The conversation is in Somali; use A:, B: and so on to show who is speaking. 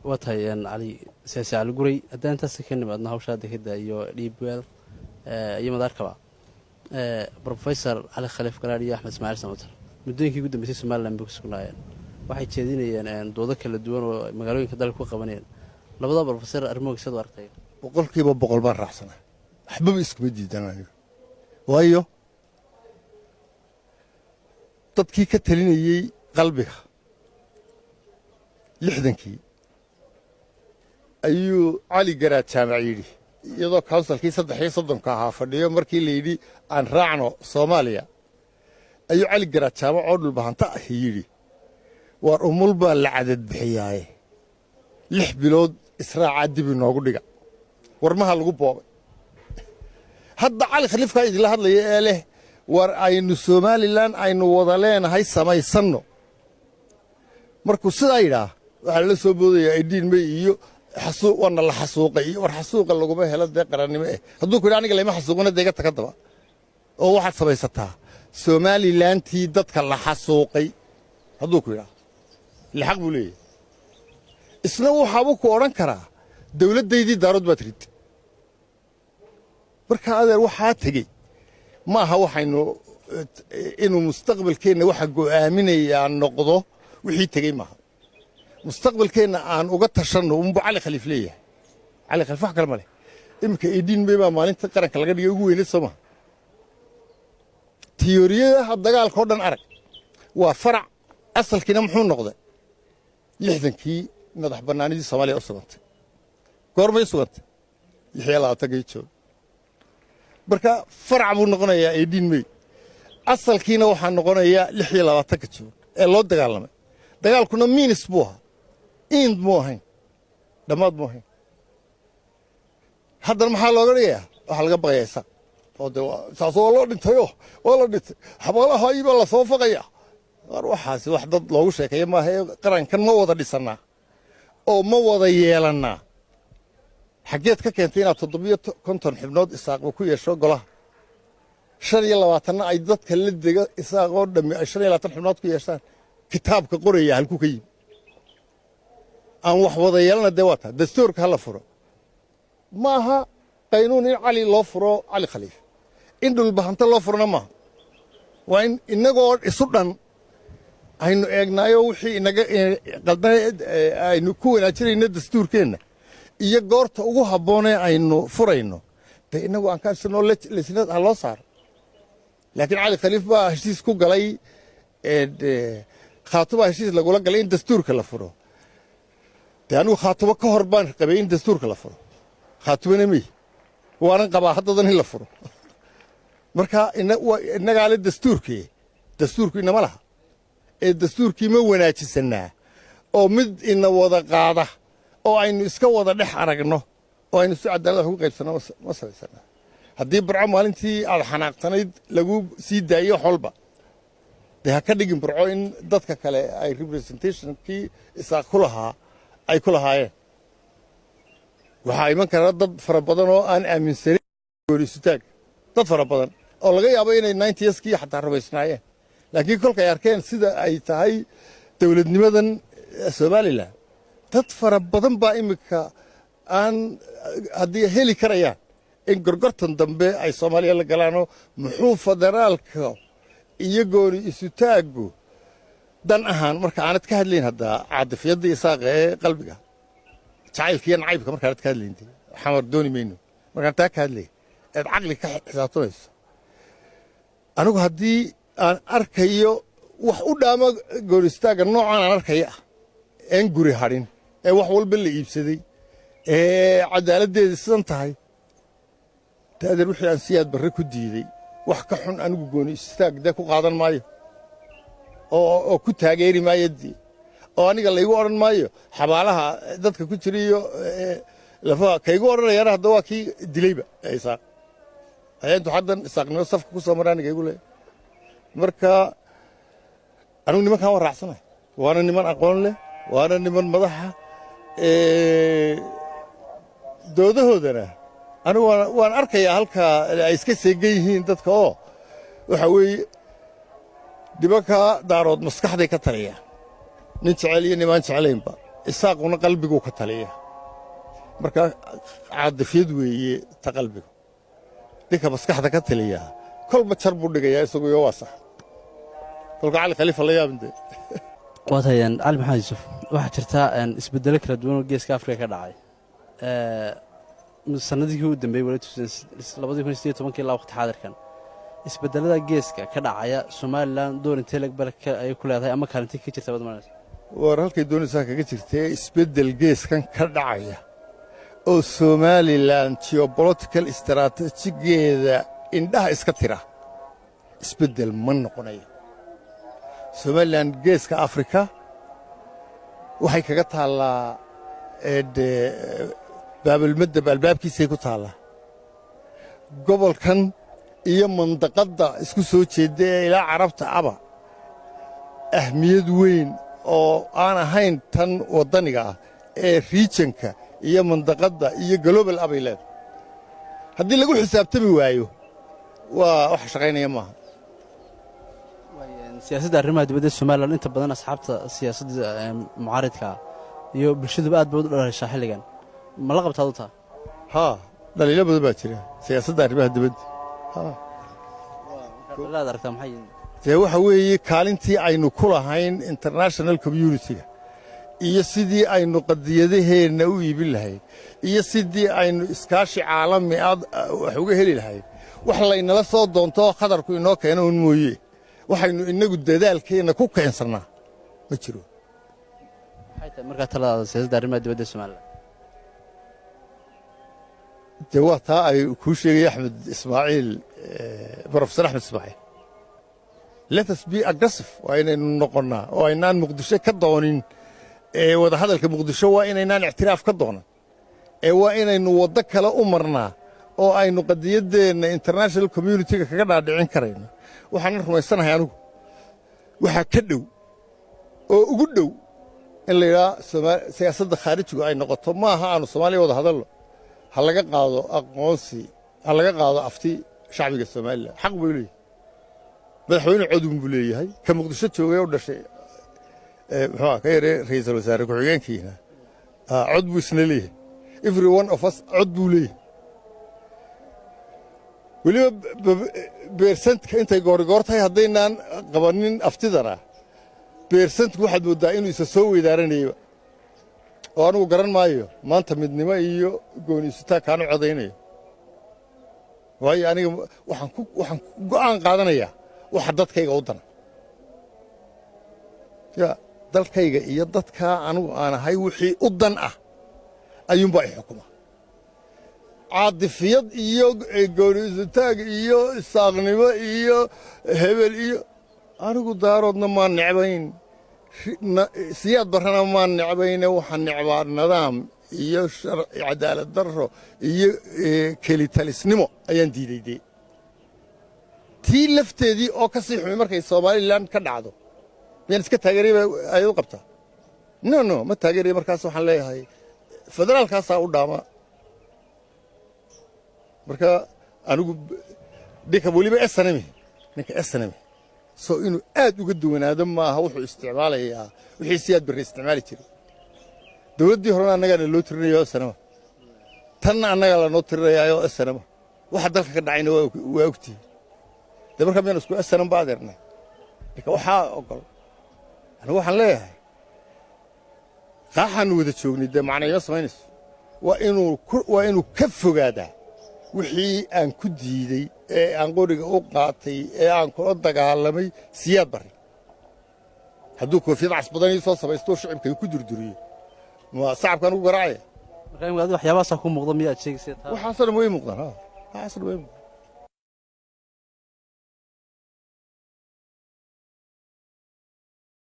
A: Waa tahay Cali siyaasi Cali Guray. Haddaan intaas ka nimaadno hawshaa dekeda iyo DP World iyo madaarkaba, Professor Cali Khaliif Galaadh iyo Axmed Ismaaciil Samatar muddooyinkii ugu dambeysay Somaliland bay ku sugnaayeen. Waxay jeedinayeen doodo kala duwan oo magaalooyinka dalka ku qabanayeen labada professor. Arrimoga siad u aragtay?
B: 100% baan raacsana, waxbaba iskuma diidan aniga, waayo dadkii ka talinayey qalbiga 60-kii ayuu Cali Garaad Jaamac yidhi, iyadoo councilkii 33-ka ahaa fadhiyo, markii la yidhi aan raacno Soomaaliya, ayuu Cali Garaad Jaamac oo Dhulbahanta ah yidhi: "Waar umul baa la cadad bixiyaaye, 6 bilood israacaa dib inoogu dhiga." Warmaha lagu boobay. Hadda Cali Khaliifkaa idinla hadlaya ee leh war aynu Somaliland aynu wada leenahay samaysanno, markuu sidaa yidhaah waxaa lala soo boodayaa 18 May iyo waana la xasuuqay iyo war xasuuqa laguma helo dee qarannimo. Hadduu ku yidhi aniga layma xasuuqina, dee iga taga daba oo waxaad samaysataa Somalilantii dadka la xasuuqay, hadduu ku yidhaah ile xaq buu leeyahay. Isna waxaabuu ku odhan karaa dawladdaydii Daarood baad rid. Marka adeer, waxaa tegey ma aha waxaynu inuu mustaqbalkeenna waxa go'aaminayaa noqdo. Wixii tegey maaha mustaqbalkeenna aan uga tashanno unbu Cali Khaliif leeyahay. Cali Khaliif wax kale ma leh. Iminka 18 May baa maalinta qaranka laga dhigay ugu weyneed, soo maha? Tiyooriyadaha dagaalka o dhan arag, waa farac. Asalkiina muxuu noqday? 60-kii madax bannaanidii Soomaaliya u sugantay. Goormay sugantay? 26-kii Juun. Marka farac buu noqonayaa 18 May, asalkiina waxaa noqonayaa 26-ka Juun ee loo dagaalamay. Dagaalkuna means buu ahaa, end muu ahayn, dhammaad muu ahayn. Haddana maxaa looga dhigayaa? Waxaa laga baqayaa Isaaq oo de saas waa loo dhintayo, waa la dhintay, xabaalaha baa lasoo faqaya. War waxaasi wax dad loogu sheekeeya maaha. Ee qarankan ma wada dhisannaa oo ma wada yeelannaa? Xaggeed ka keentay inaad 57 xubnood Isaaqba ku yeesho golaha, 25-na ay dadka la dega Isaaq oo dhammi ay 25 xubnood ku yeeshaan? Kitaabka qoraya halkuu ka yimi aan wax wada yeelana? Dee waa taa dastuurka ha la furo. Maaha qaynuun in Cali loo furo, Cali Khaliif in Dhulbahanta loo furona maaha. Waa in innagoo isu dhan aynu eegnaayo wixii inaga qaldan aynu ku wanaajinayno dastuurkeenna iyo goorta ugu habboonee aynu furayno. Dee innagu aan ka isnoo lesna ha loo saaro. Laakiin Cali Khaliif baa heshiis ku galay, Khaatumaa heshiis lagula galay in dastuurka la furo. Dee anigu Khaatumo ka hor baan qabay in dastuurka la furo, Khaatumana mey waanan qabaa haddadan in la furo. Marka innagaa le dastuurkii, dastuurku inama laha. Ee dastuurkii ma wanaajisannaa oo mid ina wada qaada oo aynu iska wada dhex aragno oo aynu si cadaalad wax ugu qaybsanno ma samaysanaa? Haddii Burco maalintii aad xanaaqsanayd lagu sii daayo wax walba, dee ha ka dhigin Burco in dadka kale ay representationkii Isaaq ku lahaa ay ku lahaayeen. Waxaa iman kara dad fara badan oo aan aaminsanayn gooni-isutaag, dad fara badan oo laga yaabo inay 90skii xataa rumaysnaayeen, laakiin kolkay arkeen sida ay tahay dowladnimadan Somaliland, dad fara badan baa iminka aan haddii heli karayaan in gorgortan dambe ay Soomaaliya la galaanoo muxuu federaalka iyo gooni isutaaggu dan ahaan. Marka aanad ka hadlayn haddaa caadifiyadda Isaaqa ee qalbiga jacaylka iyo nacaybka, markaanad ka hadlayn Xamar dooni mayno, markaan taa ka hadlay eed caqli ka xisaabtamayso, anigu haddii aan arkayo wax u dhaamo goonistaagga noocan aan arkaya ah een guri hadhin ee wax walba la iibsaday ee cadaaladdeeda sidan tahay, daadeer wixii aan Siyaad Barre ku diiday wax ka xun anigu gooni istaag dee ku qaadan maayo oo ku taageeri maayo dee, oo aniga laygu odhan maayo xabaalaha dadka ku jira iyo lafaha kaygu odhanayana. Hadda waa kii dilayba ee Isaaq ayaa intuu haddan Isaaqnimo safka ku soo mara aniga igu leeyahay. Marka anigu nimankan waan raacsanay, waana niman aqoon leh, waana niman madaxa. Doodahoodana anigu waan arkayaa halka ay iska seegan yihiin dadka, oo waxa weeye nimanka Daarood maskaxday ka taliyaan, nin jecel iyo nimaan jeclaynba. Isaaquna qalbiguu ka taliya. Marka caadifyad weeye ta qalbigu. Ninka maskaxda ka taliyaa kolba jar buu dhigayaa isagu iyo waa sax. Kolka Cali Khaliifa la yaabin dee.
A: Waa tahay, Cali Maxamed Yuusuf. Waxaa jirta isbedelo kala duwan oo Geeska Afrika ka dhacay sanadihii u dambeeyey, wali 2018-kii ilaa waqti xaadirkan. Isbedelada geeska ka dhacaya, Somaliland door intee leg bal ay ku leedahay ama kaalintee ka jirta baad maranaysa?
B: War halkay doonaysaa kaga jirtee, isbeddel geeskan ka dhacaya oo Somaliland geopolitical istaraatiijigeeda indhaha iska tira isbeddel ma noqonayo. Somaliland Geeska Afrika waxay kaga taallaa Baabulmadab albaabkiisay ku taallaa. Gobolkan iyo mandaqadda isku soo jeedda ee ilaa Carabta aba ahmiyad weyn oo aan ahayn tan waddaniga ah ee regionka iyo mandaqadda iyo global abay leedahay. Haddii lagu xisaabtami waayo, waa wax shaqaynaya maaha.
A: Siyaasadda arrimaha dibadda Somaliland inta badan asxaabta siyaasadda mucaaridka iyo bulshaduba aad bay u dhalishaa xilligan. Ma la qabtaad u taa?
B: Haa, dhaliilo badan baa jira siyaasadda arrimaha dibadda, haa.
A: Dhaliilada aragtaa maxay yihiin?
B: Dee waxa weeye kaalintii aynu ku lahayn international community-ga iyo sidii aynu qadiyadaheenna u iibin lahayn iyo sidii aynu iskaashi caalami aad wax uga heli lahayn, wax laynala soo doonto oo khatarku inoo keeno un mooye, waxaynu innagu dadaalkeenna ku keensannaa ma jiro.
A: Maxay tahay markaa taladaada siyaasadda arrimaha dibadda Somaliland?
B: Dee waa taa ay kuu sheegaya Axmed Ismaaciil, Professor Axmed Ismaaciil. Let us be aggressive. Waa inaynu noqonnaa oo aynaan Muqdisho ka doonin ee wadahadalka Muqdisho, waa inaynaan ictiraaf ka doonan ee waa inaynu waddo kale u marnaa oo aynu qadiyaddeenna international community-ga kaga dhaadhicin karayno. Waxaanan rumaysanahay anigu waxaa ka dhow oo ugu dhow in la yidhaha siyaasadda khaarijigu ay noqoto maaha aanu Soomaaliya wada hadallo, ha laga qaado aqoonsi, ha laga qaado afti shacbiga Somaliland. Xaq buu leeyahay madaxweyne, codun buu leeyahay. Ka Muqdisho joogay u dhashay, muxuu ka yaree ra'iisul wasaare ku-xigeenkiina, cod buu isna leeyahay. Every one of us cod buu leeyahay. Weliba percentka intay goorigoor tahay haddaynaan qabanin aftidana, percentku waxaad mooddaa inuu isa soo weydaaranayaba oo anigu garan maayo maanta midnimo iyo gooniisutaan kaanu codaynayo, waayo aniga waxaan ku go'aan qaadanayaa waxa dadkayga u dana ya dalkayga iyo dadkaa anigu aan ahay. Wixii u dan ah ayuunbaa i xukuma. Caadifiyad iyo gooniisutaag iyo isaaqnimo iyo hebel iyo anigu Daaroodna maan necbayn, Siyaad Barrana maan necbayne. Waxaan necbaa nidaam iyo cadaalad darro iyo kelitalisnimo ayaan diiday. Dee tii lafteedii oo ka sii xumi markay Somaliland ka dhacdo, miyaan iska taageeraya ba ayad u qabtaa? No, no, ma taageeraya. Markaas waxaan leeyahay federaalkaasaa u dhaama. Marka anigu ninka weliba SNM, ninka SNM soo inuu aad uga duwanaado maaha. Wuxuu isticmaalayaa wixii Siyaad Barre isticmaali jiray. Dowladdii horena annagaa naloo tirinayo SNM, tanna annagaa lanoo tirinayaayo SNM. Waxa dalka ka dhacayna waa ogtihi. Dee markaa miyaan isku SNM ba adeernay? Marka waxaa ogol anigu waxaan leeyahay qaaxaannu wada joognay. Dee macna ima samaynayso. Waa inuu ka fogaadaa wixii aan ku diidey ee aan qoriga u qaatay ee aan kula dagaalamay Siyaad Barre. Hadduu koofiyad cas badan ii soo samaystoo shicibka ku durduriyo, ma sacabkaan ugu garaacaya?
A: Marka imika adi waxyaabahaasaa ku muuqda miyaad sheegaysa taa?
B: Waxaasoo dhan way muuqdaan, ha, waxaasoo dhan way muuqdaan.